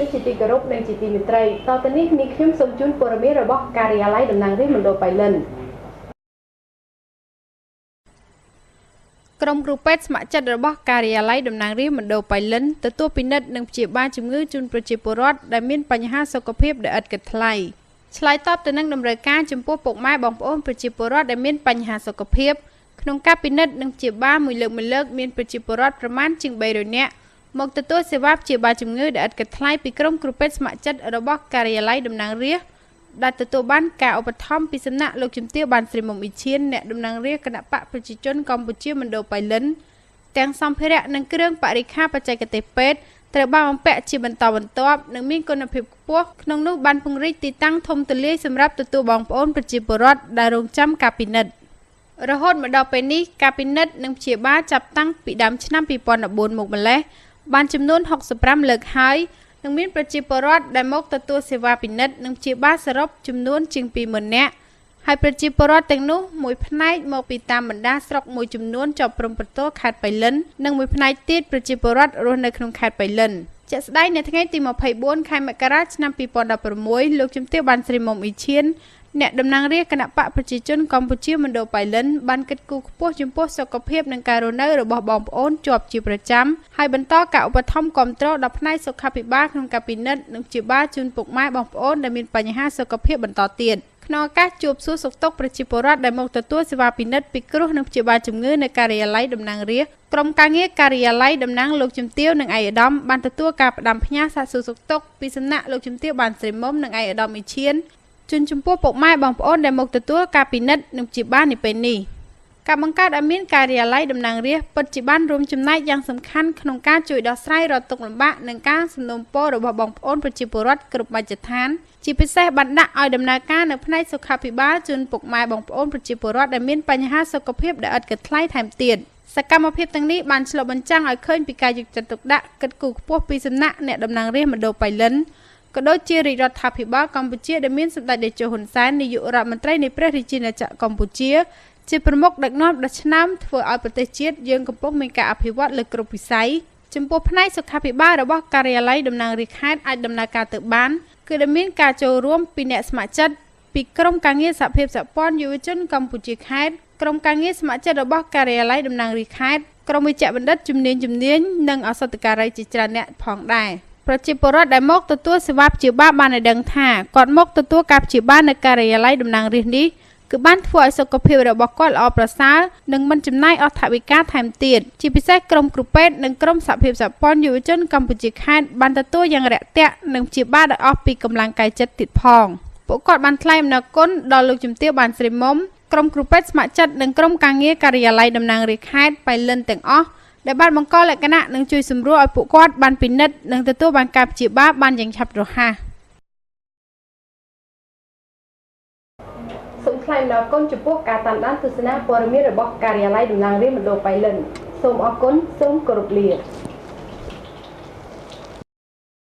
ជនជាទីគោរពនិងជាទីមេត្រីតទៅនេះនាងខ្ញុំសូមជូនព័ត៌មានរបស់ការិយាល័យតំណាងរាស្ត្រមណ្ឌលប៉ៃលិនក្រុមគ្រូពេទ្យស្ម័គ្រចិត្តរបស់ការិយាល័យតំណាងរាស្ត្រមណ្ឌលប៉ៃលិនទទួលពិនិត្យនិងព្យាបាលជំងឺជូនប្រជាពលរដ្ឋដែលមានបញ្ហាសុខភាពដែលឥតគិតថ្លៃឆ្លើយតបទៅនឹងតម្រូវការចំពោះពុកម៉ែបងប្អូនប្រជាពលរដ្ឋដែលមានបញ្ហាសុខភាពក្នុងការពិនិត្យនិងព្យាបាលមួយលើកមួយលើកមានប្រជាពលរដ្ឋប្រមាណជាង300នាក់មកទទួលសេវាព្យាបាលជំងឺដែលឥតគិតថ្លៃពីក្រុមគ្រូពេទ្យស្ម័គ្រចិត្តរបស់ការិយាល័យតំណាងរាស្ត្រដែលទទួលបានការឧបត្ថម្ភពីសំណាក់លោកជំទាវបានស្រីមុំអ៊ីឈៀនអ្នកតំណាងរាស្ត្រគណបក្សប្រជាជនកម្ពុជាមណ្ឌលប៉ៃលិនទាំងសម្ភារៈនិងគ្រឿងបរិក្ខារបច្ចេកទេសពេទ្យត្រូវបានបំពាក់ជាបន្តបន្ទាប់និងមានគុណភាពខ្ពស់ក្នុងនោះបានពង្រីកទីតាំងធំទូលាយសម្រាប់ទទួលបងប្អូនប្រជាពលរដ្ឋដែលរងចាំការពិនិត្យរហូតមកដល់ពេលនេះការពិនិត្យនិងព្យាបាលចាប់តាំងពីដើមឆ្នាំ2014មកម្លេះបានចំនួន65លើកហើយនឹងមានប្រជាពលរដ្ឋដែលមកទទួលសេវាពិនិត្យនិងព្យាបាលសរុបចំនួនជាង20000នាក់ហើយប្រជាពលរដ្ឋទាំងនោះមួយផ្នែកមកពីតាមបណ្ដាស្រុកមួយចំនួនជាប់ព្រំប្រទល់ខេត្តប៉ៃលិននិងមួយផ្នែកទៀតប្រជាពលរដ្ឋរស់នៅក្នុងខេត្តប៉ៃលិនជាក់ស្ដែងនៅថ្ងៃទី24ខែមករាឆ្នាំ2016លោកជំទាវបានស្រីមុំអ៊ីឈៀនអ្នកតំណាងរាស្ត្រគណបក្សប្រជាជនកម្ពុជាមណ្ឌលប៉ៃលិនបានគិតគូរខ្ពស់ចំពោះសុខភាពនិងការរស់នៅរបស់បងប្អូនជាប់ជាប្រចាំហើយបន្តការឧបត្ថម្ភគាំទ្រដល់ផ្នែកសុខាភិបាលក្នុងការពិនិត្យនិងព្យាបាលជូនពុកម៉ែបងប្អូនដែលមានបញ្ហាសុខភាពបន្តទៀតក្នុងឱកាសជួបសួរសុខទុក្ខប្រជាពលរដ្ឋដែលមកទទួលសេវាពិនិត្យពិគ្រោះនិងព្យាបាលជំងឺនៅការិយាល័យតំណាងរាស្ត្រក្រុមការងារការិយាល័យតំណាងលោកជំទាវនិងឯកឧត្តមបានទទួលការផ្ដាំផ្ញើសាកសួរសុខទុក្ខពីសំណាក់លោកជំទាវបានស្រីមុំនិងឯកឧត្តមអ៊ីឈៀនជូនចំពោះពុកម៉ែបងប្អូនដែលមកទទួលការពិនិត្យនិងព្យាបាលនាពេលនេះការបង្កើតឲ្យមានការិយាល័យតំណាងរាស្ត្រពិតជាបានរួមចំណែកយ៉ាងសំខាន់ក្នុងការជួយដោះស្រាយរាល់ទុក្ខលំបាកនិងការសំណូមពររបស់បងប្អូនប្រជាពលរដ្ឋគ្រប់មជ្ឈដ្ឋានជាពិសេសបានដាក់ឲ្យដំណើរការនៅផ្នែកសុខាភិបាលជូនពុកម៉ែបងប្អូនប្រជាពលរដ្ឋដែលមានបញ្ហាសុខភាពដែលឥតគិតថ្លៃថែមទៀតសកម្មភាពទាំងនេះបានឆ្លុះបញ្ចាំងឲ្យឃើញពីការយកចិត្តទុកដាក់គិតគូរខ្ពស់ពីសំណាក់អ្នកតំណាងរាស្ត្រមណ្ឌលប៉ៃលិនក៏ដូចជារាជរដ្ឋាភិបាលកម្ពុជាដែលមានសម្ដេចតេជោហ៊ុនសែននាយករដ្ឋមន្ត្រីនៃព្រះរាជាណាចក្រកម្ពុជាជាប្រមុខដឹកនាំដ៏ឆ្នើមធ្វើឲ្យប្រទេសជាតិយើងកំពុងមានការអភិវឌ្ឍលើគ្រប់វិស័យចំពោះផ្នែកសុខាភិបាលរបស់ការិយាល័យតំណាងរាស្ត្រខេត្តអាចដំណើរការទៅបានគឺដែលមានការចូលរួមពីអ្នកស្ម័គ្រចិត្តពីក្រុមការងារសហភាពសហព័ន្ធយុវជនកម្ពុជាខេត្តក្រុមការងារស្ម័គ្រចិត្តរបស់ការិយាល័យតំណាងរាស្ត្រខេត្តក្រុមវិជ្ជបណ្ឌិតជំនាញនិងឱសថការីជាច្រើនអ្នកផងដែរប្រជាពលរដ្ឋដែលមកទទួលសេវាព្យាបាលបានឲ្យដឹងថាគាត់មកទទួលការព្យាបាលនៅការិយាល័យតំណាងរាស្ត្រនេះគឺបានធ្វើឲ្យសុខភាពរបស់គាត់ល្អប្រសើរនិងមិនចំណាយអស់ថវិកាថែមទៀតជាពិសេសក្រុមគ្រូពេទ្យនិងក្រុមសហភាពសហព័ន្ធយុវជនកម្ពុជាខេត្តបានទទួលយ៉ាងរាក់ទាក់និងព្យាបាលដោយអស់ពីកម្លាំងកាយចិត្តទៀតផងពួកគាត់បានថ្លែងអំណរគុណដល់លោកជំទាវបានស្រីមុំក្រុមគ្រូពេទ្យស្ម័គ្រចិត្តនិងក្រុមការងារការិយាល័យតំណាងរាស្ត្រខេត្តប៉ៃលិនទាំងអស់ដែលបានបង្កលក្ខណៈនិងជួយសម្រួលឲ្យពួកគាត់បានពិនិត្យនិងទទួលបានការព្យាបាលបានយ៉ាងឆាប់រហ័សសូមថ្លែងអំណរគុណចំពោះការតាមដានទស្សនាព័ត៌មានរបស់ការិយាល័យតំណាងរាស្ត្រមណ្ឌលប៉ៃលិនសូមអរគុណសូមគោរពលា